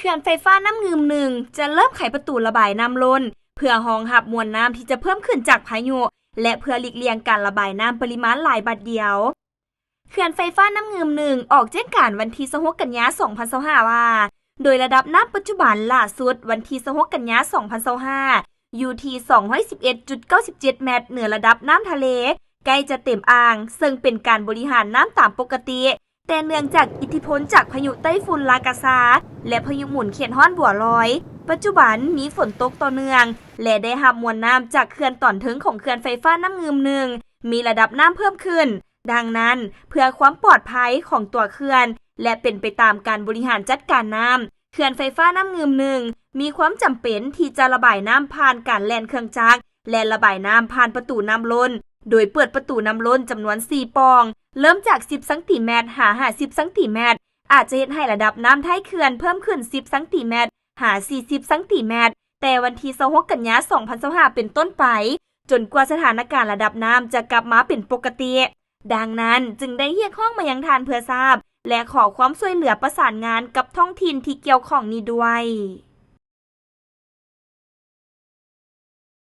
ເຂື່ອນໄຟຟ້ານ້ຳງື່ມໜຶ່ງ ຈະເລີ່ມໄຂປະຕູລະບາຍນ້ຳລົ້ນ ເພື່ອຮອງຮັບມວນນ້ຳທີ່ຈະເພີ່ມຂຶ້ນຈາກພາຍຸ ແລະ ເພື່ອຫຼີກລ່ຽງການລະບາຍນ້ຳປະລິມານຫຼາຍບາດດຽວ. ເຂື່ອນໄຟຟ້ານ້ຳງື່ມໜຶ່ງ ອອກແຈ້ງການວັນທີຊາວຫົກ ກັນຍາ ສອງພັນຊາວຫ້າ ວ່າ ໂດຍລະດັບນ້ຳປັດຈຸບັນຫຼ້າສຸດວັນທີຊາວຫົກ ກັນຍາ ສອງພັນຊາວຫ້າ ຢູ່ທີ່ສອງຮ້ອຍສິບເອັດຈຸດເກົ້າສິບເຈັດແມັດ ເໜືອລະດັບນ້ຳທະເລ ໃກ້ຈະເຕັມອ່າງ, ເຊິ່ງເປັນການບໍລິຫານນ້ຳຕາມປົກກະຕິ. ແຕ່ເນື່ອງຈາກອິດທິພົນຈາກພາຍຸໄຕ້ຝຸ່ນລາກາຊາ ແລະ ພາຍຸໝູນເຂດຮ້ອນບົວລອຍ, ປັດຈຸບັນມີຝົນຕົກຕໍ່ເນື່ອງ ແລະ ໄດ້ຮັບມວນນ້ຳຈາກເຂື່ອນຕອນເທິງຂອງເຂື່ອນໄຟຟ້ານ້ຳງື່ມໜຶ່ງ ມີລະດັບນ້ຳເພີ່ມຂຶ້ນ. ດັ່ງນັ້ນ, ເພື່ອຄວາມປອດໄພຂອງຕົວເຂື່ອນ ແລະ ເປັນໄປຕາມການບໍລິຫານຈັດການນ້ຳ, ເຂື່ອນໄຟຟ້ານ້ຳງື່ມໜຶ່ງ ມີຄວາມຈຳເປັນທີ່ຈະລະບາຍນ້ຳຜ່ານການແລ່ນເຄື່ອງຈັກ ແລະ ລະບາຍນ້ຳຜ່ານປະຕູນ້ຳລົ້ນ, ໂດຍເປີດປະຕູນ້ຳລົ້ນຈຳນວນສີ່ປ່ອງ, ເລີ່ມຈາກສິບຊັງຕີແມັດ ຫາ ຫ້າສິບຊັງຕີແມັດ, ອາດຈະເຮັດໃຫ້ລະດັບນ້ຳທ້າຍເຂື່ອນເພີ່ມຂຶ້ນສິບຊັງຕີແມັດ ຫາ ສີ່ສິບຊັງຕີແມັດ ແຕ່ວັນທີຊາວຫົກ ກັນຍາ ສອງພັນຊາວຫ້າ ເປັນຕົ້ນໄປ, ຈົນກວ່າສະຖານະການລະດັບນ້ຳຈະກັບມາເປັນປົກກະຕິ. ດັ່ງນັ້ນ, ຈຶ່ງໄດ້ຮຽກຮ້ອງມາຍັງທ່ານເພື່ອຊາບ ແລະ ຂໍຄວາມຊ່ວຍເຫຼືອປະສານງານກັບທ້ອງຖິ່ນທີ່ກ່ຽວຂ້ອງນີ້ດ້ວຍ.